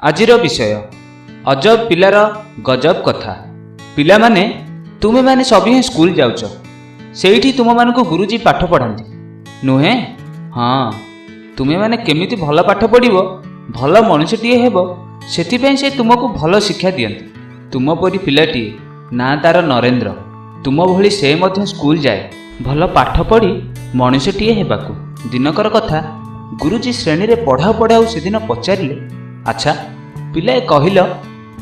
ଆଜିର ବିଷୟ ଅଜବ ପିଲାର ଗଜବ କଥା। ପିଲାମାନେ, ତୁମେମାନେ ସଭିଏଁ ସ୍କୁଲ ଯାଉଛ। ସେଇଠି ତୁମମାନଙ୍କୁ ଗୁରୁଜୀ ପାଠ ପଢ଼ାନ୍ତି, ନୁହେଁ? ହଁ, ତୁମେମାନେ କେମିତି ଭଲ ପାଠ ପଢ଼ିବ, ଭଲ ମଣିଷଟିଏ ହେବ, ସେଥିପାଇଁ ସେ ତୁମକୁ ଭଲ ଶିକ୍ଷା ଦିଅନ୍ତି। ତୁମ ପରି ପିଲାଟିଏ, ନାଁ ତାର ନରେନ୍ଦ୍ର, ତୁମ ଭଳି ସେ ମଧ୍ୟ ସ୍କୁଲ ଯାଏ ଭଲ ପାଠ ପଢ଼ି ମଣିଷଟିଏ ହେବାକୁ। ଦିନକର କଥା, ଗୁରୁଜୀ ଶ୍ରେଣୀରେ ପଢ଼ାଉ ପଢ଼ାଉ ସେଦିନ ପଚାରିଲେ, ଆଚ୍ଛା ପିଲାଏ କହିଲ,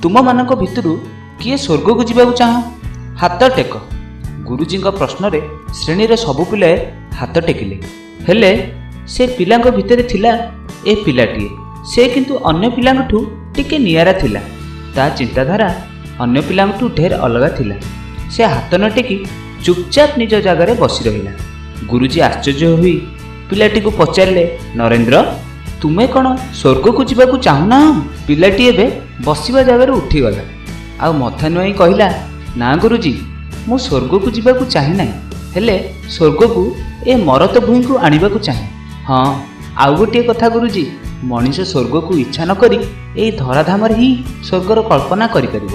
ତୁମମାନଙ୍କ ଭିତରୁ କିଏ ସ୍ୱର୍ଗକୁ ଯିବାକୁ ଚାହଁ? ହାତ ଟେକ। ଗୁରୁଜୀଙ୍କ ପ୍ରଶ୍ନରେ ଶ୍ରେଣୀର ସବୁ ପିଲାଏ ହାତ ଟେକିଲେ। ହେଲେ ସେ ପିଲାଙ୍କ ଭିତରେ ଥିଲା ଏ ପିଲାଟିଏ। ସେ କିନ୍ତୁ ଅନ୍ୟ ପିଲାଙ୍କଠୁ ଟିକେ ନିଆରା ଥିଲା। ତା ଚିନ୍ତାଧାରା ଅନ୍ୟ ପିଲାଙ୍କଠୁ ଢେର ଅଲଗା ଥିଲା। ସେ ହାତ ନ ଟେକି ଚୁପଚାପ ନିଜ ଜାଗାରେ ବସି ରହିଲା। ଗୁରୁଜୀ ଆଶ୍ଚର୍ଯ୍ୟ ହୋଇ ପିଲାଟିକୁ ପଚାରିଲେ, ନରେନ୍ଦ୍ର, ତୁମେ କ'ଣ ସ୍ୱର୍ଗକୁ ଯିବାକୁ ଚାହୁଁନାହଁ? ପିଲାଟି ଏବେ ବସିବା ଜାଗାରୁ ଉଠିଗଲା ଆଉ ମଥା ନୁଆଇଁ କହିଲା, ନା ଗୁରୁଜୀ, ମୁଁ ସ୍ୱର୍ଗକୁ ଯିବାକୁ ଚାହେଁ ନାହିଁ, ହେଲେ ସ୍ୱର୍ଗକୁ ଏ ମରତ ଭୂଇଁକୁ ଆଣିବାକୁ ଚାହେଁ। ହଁ, ଆଉ ଗୋଟିଏ କଥା ଗୁରୁଜୀ, ମଣିଷ ସ୍ୱର୍ଗକୁ ଇଚ୍ଛା ନ କରି ଏଇ ଧରାଧାମରେ ହିଁ ସ୍ୱର୍ଗର କଳ୍ପନା କରିପାରିବ।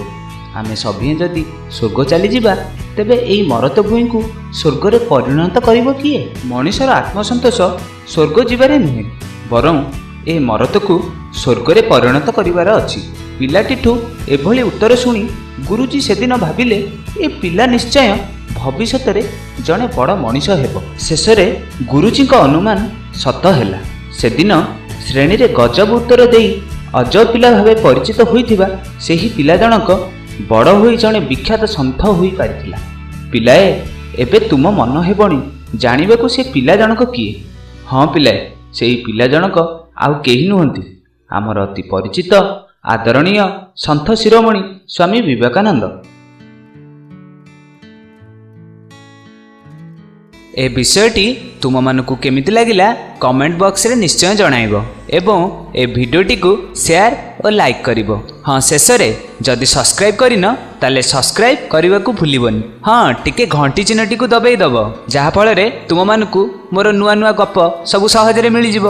ଆମେ ସଭିଏଁ ଯଦି ସ୍ୱର୍ଗ ଚାଲିଯିବା, ତେବେ ଏଇ ମରତ ଭୂଇଁକୁ ସ୍ୱର୍ଗରେ ପରିଣତ କରିବ କିଏ? ମଣିଷର ଆତ୍ମସନ୍ତୋଷ ସ୍ୱର୍ଗ ଯିବାରେ ନୁହେଁ, ବରଂ ଏ ମରତକୁ ସ୍ୱର୍ଗରେ ପରିଣତ କରିବାର ଅଛି। ପିଲାଟିଠୁ ଏଭଳି ଉତ୍ତର ଶୁଣି ଗୁରୁଜୀ ସେଦିନ ଭାବିଲେ, ଏ ପିଲା ନିଶ୍ଚୟ ଭବିଷ୍ୟତରେ ଜଣେ ବଡ଼ ମଣିଷ ହେବ। ଶେଷରେ ଗୁରୁଜୀଙ୍କ ଅନୁମାନ ସତ ହେଲା। ସେଦିନ ଶ୍ରେଣୀରେ ଗଜବ ଉତ୍ତର ଦେଇ ଅଜବ ପିଲା ଭାବେ ପରିଚିତ ହୋଇଥିବା ସେହି ପିଲା ଜଣକ ବଡ଼ ହୋଇ ଜଣେ ବିଖ୍ୟାତ ସନ୍ଥ ହୋଇପାରିଥିଲା। ପିଲାଏ, ଏବେ ତୁମ ମନ ହେବଣି ଜାଣିବାକୁ ସେ ପିଲା ଜଣକ କିଏ? ହଁ ପିଲାଏ, ସେଇ ପିଲା ଜଣକ ଆଉ କେହି ନୁହନ୍ତି, ଆମର ଅତି ପରିଚିତ ଆଦରଣୀୟ ସନ୍ଥ ଶିରୋମଣି ସ୍ୱାମୀ ବିବେକାନନ୍ଦ। ଏ ବିଷୟଟି ତୁମମାନଙ୍କୁ କେମିତି ଲାଗିଲା କମେଣ୍ଟ ବକ୍ସରେ ନିଶ୍ଚୟ ଜଣାଇବ ଏବଂ ଏ ଭିଡ଼ିଓଟିକୁ ସେୟାର ଓ ଲାଇକ୍ କରିବ। ହଁ, ଶେଷରେ ଯଦି ସବସ୍କ୍ରାଇବ୍ କରିନ ତାହେଲେ ସବସ୍କ୍ରାଇବ୍ କରିବାକୁ ଭୁଲିବନି। ହଁ, ଟିକେ ଘଣ୍ଟି ଚିହ୍ନଟିକୁ ଦବେଇ ଦେବ, ଯାହାଫଳରେ ତୁମମାନଙ୍କୁ ମୋର ନୂଆ ନୂଆ ଗପ ସବୁ ସହଜରେ ମିଳିଯିବ।